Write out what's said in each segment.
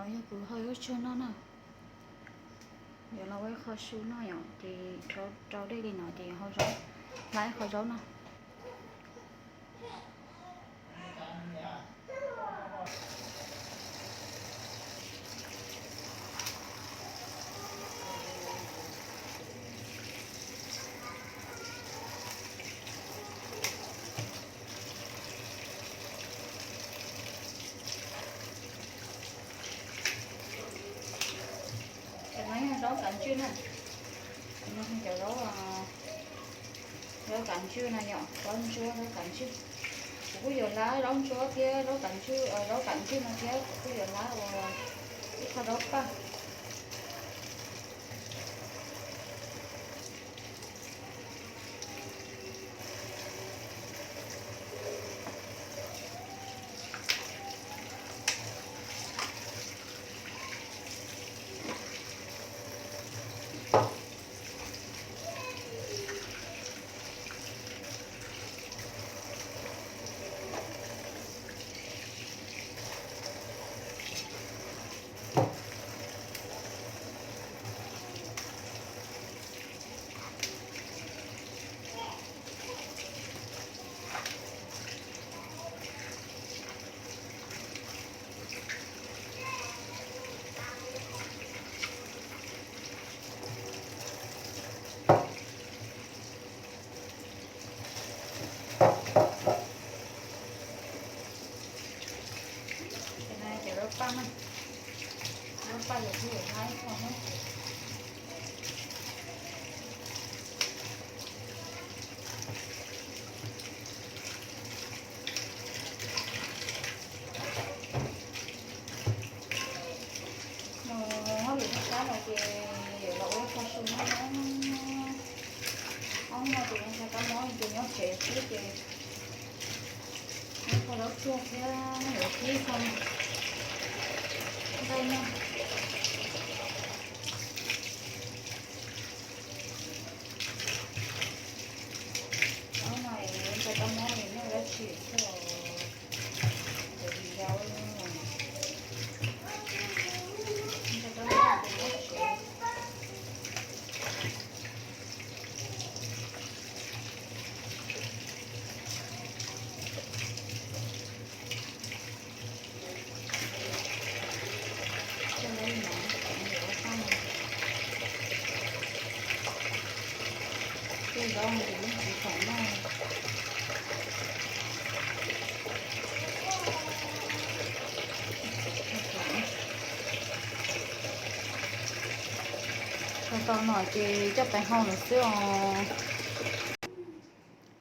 Yog kuv hau zaub tsuag noj na, yuav los ua ib qho su noj yom, ces rau dej li no ces hau zaub, hlab ib qho zaub no. Cov no yog zaub kav ntswj na, cov no yog cov zaub, zaub kav ntswj na yom, zaub ntsuab zaub kav ntswj. Kuv kuj yuav hlab zaub ntsuab thiab zaub kav ntswj, zaub kav ntswj no thiab kuv kuj yuav hlab ua ib qho zaub paj. Cov zaub paj na, zaub paj yuav kuj yuav hlab ib qho na. Nws hauj lwm noj qab no ces yuav los ua ib qho su noj. Ob hnub no ces ntshai kab mob ces nyob tsev xwb ces ua ib qho zaub tsuag thiab yuav kib qho nqaij noj. Ob hnub no ntshai kab mob es noj dab tsi xwb os, cov viv ncaus, ntshai kab mob ces nyob tsev. Coj li no, tej zaub no ces yeej tsis khoom noj. Tau tau no ces coj pais hau lawm xwb os.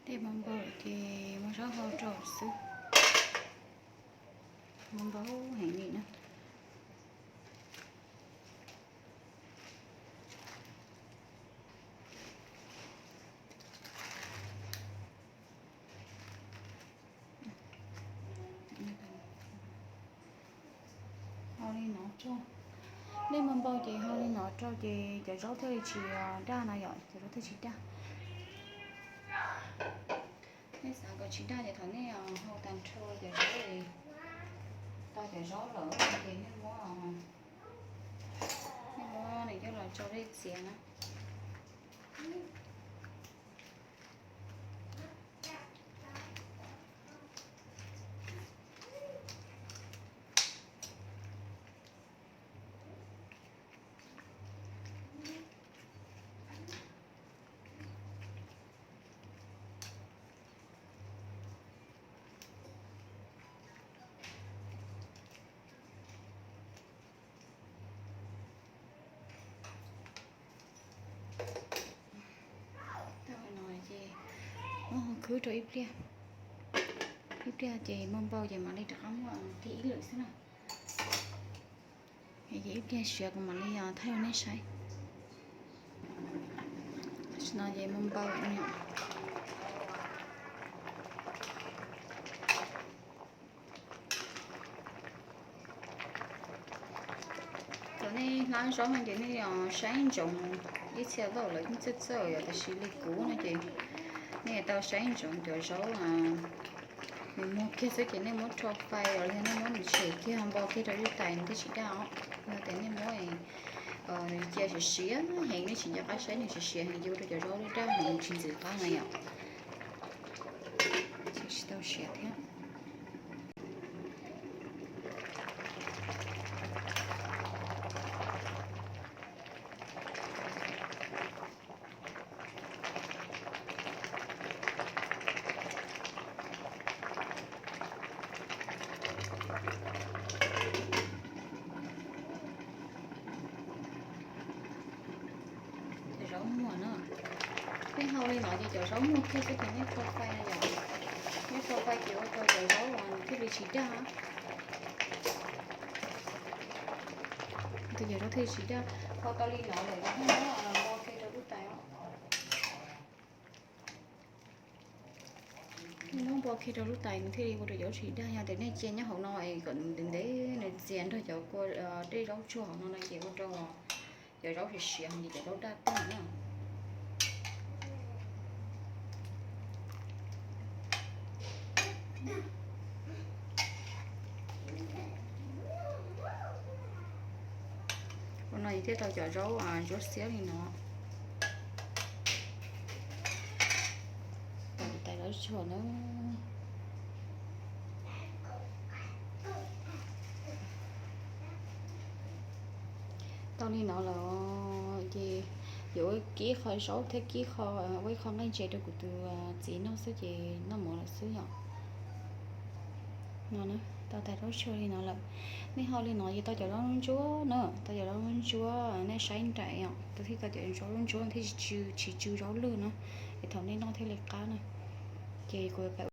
Tej hmo npau ces muab zaub hau rau xwb. Hmo npau heev li na. Hau li no rau, nej hmo npau ces hau li no rau ces cov zaub thiaj li tsis daj na yom, cov zaub thiaj tsis daj. Nej xav kom tsis daj ces thaum nej hau tag nrho cov zaub, tau cov zaub lawm ces nej muab, nej muab nws coj los rau dej txias na. Tau no ces muab hau khwb rau ib pliag, ib pliag ces hmo npau ces mam li rov qab muab tig ib lwm xwb na. Ces ib pliag siav kuv mam li thaij rau nej saib. Tam sim no ces hmo npau lawm. Thaum nej hlab zaub no ces nej saib ntsoov, ib txhia zaub lawv yeej txawj txawj yom, tab sis li kuv no ces nej tau saib ntsoov cov zaub, Muag kiag xwb ces nej muab rho fais los yog nej muab nws tshem kiag npo kiag rau lub tais nws thiaj tsis daj os. Yog tias nej muab nws cia siav siav heev, nej tsis nco qab saib nws siav siav heev ces ua rau cov zaub daj daj heev tsis ntxim qab na yom. Tsis tau siav thiab. Cov zaub muag na, nej hau li no ces cov zaub muag kiag xwb ces nej rho fais na yom. Nej rho fais ces ua rau cov zaub nws thiaj li tsis daj. Tus cov zaub thiaj li tsis daj. Hau tau li no lawm, nej muab npo kiag rau lub tais os. Nej muab npo kiag rau lub tais nws thiaj li ua rau cov zaub tsis daj. Yog tias nej cia nyob hauv no es kom ntev ntev nws txias nrog cov kua dej zaub tsuag hauv no no ces ua rau cov zaub siav siav ces cov zaub daj tag na. Ua no thiaj tau cov zaub ntsuab xiab li no. Tais zaub tsuag na. Tau li no lawm ces yuav kib qho zaub thiab kib qho, ua ib qho nqaij ntses rau kuv tus txiv noj xwb ces noj mov lawm xwb yom. No, tau tais zaub tsuag li no lawm. Nej hau li no ces tau cov zaub ntsuab na, tau cov zaub ntsuab, nej saib nraim os, tau thiaj tau cov zaub ntsuab thiaj tsis tsw zaub lwj na, es thaum nej noj thiaj li qab na. Ces kuv yuav pib